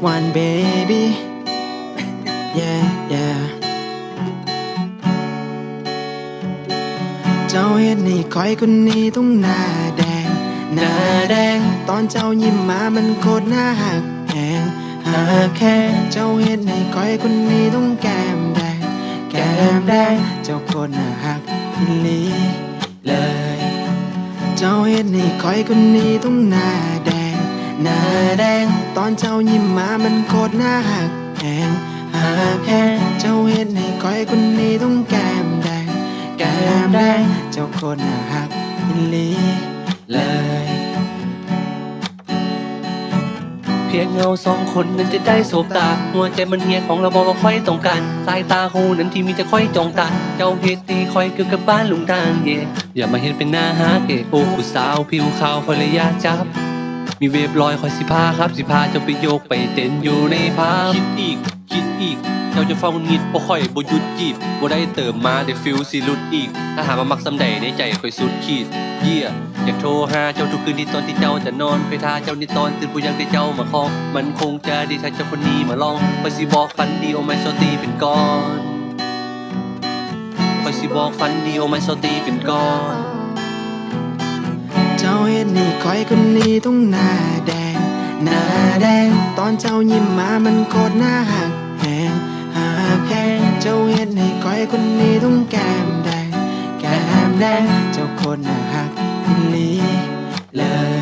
One baby, yeah, yeah. ເຈົ້າເຮັດໃຫ້ຂ້ອຍຄົນນີ້ຕ້ອງໜ້າແດງ ໜ້າແດງ ຕອນເຈົ້າຍິ້ມມາມັນໂຄດໜ້າຮັກແຮງ ຮັກແຮງ ເຈົ້າເຮັດໃຫ້ຂ້ອຍຄົນນີ້ຕ້ອງແກ້ມແດງ ແກ້ມແດງ ເຈົ້າໂຄດໜ້າຮັກອີ່ຫຼີ ເລີຍ ເຈົ້າເຮັດໃຫ້ຂ້ອຍຄົນນີ້ຕ້ອງໜ້າແດງ ໜ້າແດງ ຕອນເຈົ້າຍິ້ມມາມັນໂຄດໜ້າຮັກແຮງ ຮັກແຮງ ເຈົ້າເຮັດໃຫ້ຂ້ອຍຄົນນີ້ຕ້ອງແກ້ມແດງ ແກ້ມແດງ ເຈົ້າໂຄດໜ້າຮັກອີ່ຫຼີເລີຍ. ພຽງເຮົາສອງຄົນນັ້ນຈະໄດ້ສົບຕາ ຫົວໃຈມັນຮຽກຮ້ອງລະບອກວ່າຂ້ອຍຕ້ອງການ ສາຍຕາຄູ່ນັ້ນທີ່ມີແຕ່ຂ້ອຍຈ້ອງຕາ ເຈົ້າເຮັດໃຫ້ຂ້ອຍເກືອບກັບບ້ານລົງທາງ ເຢ ຢ່າມາເຮັດເປັນໜ້າຮັກ ເຢ ໂອ້ ຜູ້ສາວຜິວຂາວຂ້ອຍລະຢາກຈັບ ມີເວບລອຍຂ້ອຍຊິພາຂັບ ຊິພາເຈົ້າໄປໂຍກໄປເຕັ້ນຢູ່ໃນຜັບ ຄິດອີກ ຄິດອີກ ເຈົ້າຈະຟ້າວຫງຸດຫງິດ ເພາະຂ້ອຍບໍ່ຢຸດຈີບ ບໍ່ໄດ້ເຕີມມາແຕ່ຟິວຊິຫຼຸດອີກ ຖ້າຫາກວ່າມັກສ່ຳໃດໃນໃຈຂ້ອຍສຸດຂີດ ເຢ ຢາກໂທຫາເຈົ້າທຸກຄືນທີ່ຕອນທີ່ເຈົ້າຈະນອນ ຂ້ອຍຖ້າເຈົ້າໃນຕອນຕື່ນ ບໍ່ຢາກໄດ້ເຈົ້າມາຄອງ ມັນຄົງຈະດີຖ້າເຈົ້າຄົນນີ້ມາລອງ ຂ້ອຍຊິບອກຝັນດີ Oh my shorty ເປັນກ່ອນ ຂ້ອຍຊິບອກຝັນດີ Oh my shorty ເປັນກ່ອນ ເຈົ້າເຮັດໃຫ້ຂ້ອຍຄົນນີ້ຕ້ອງໜ້າແດງ ໜ້າແດງ ຕອນເຈົ້າຍິ້ມມາມັນໂຄດໜ້າຮັກແຮງ ຮັກແຮງ ເຈົ້າເຮັດໃຫ້ຂ້ອຍຄົນນີ້ຕ້ອງແກ້ມແດງ ແກ້ມແດງ ເຈົ້າໂຄດໜ້າຮັກອີ່ຫຼີເລີຍ.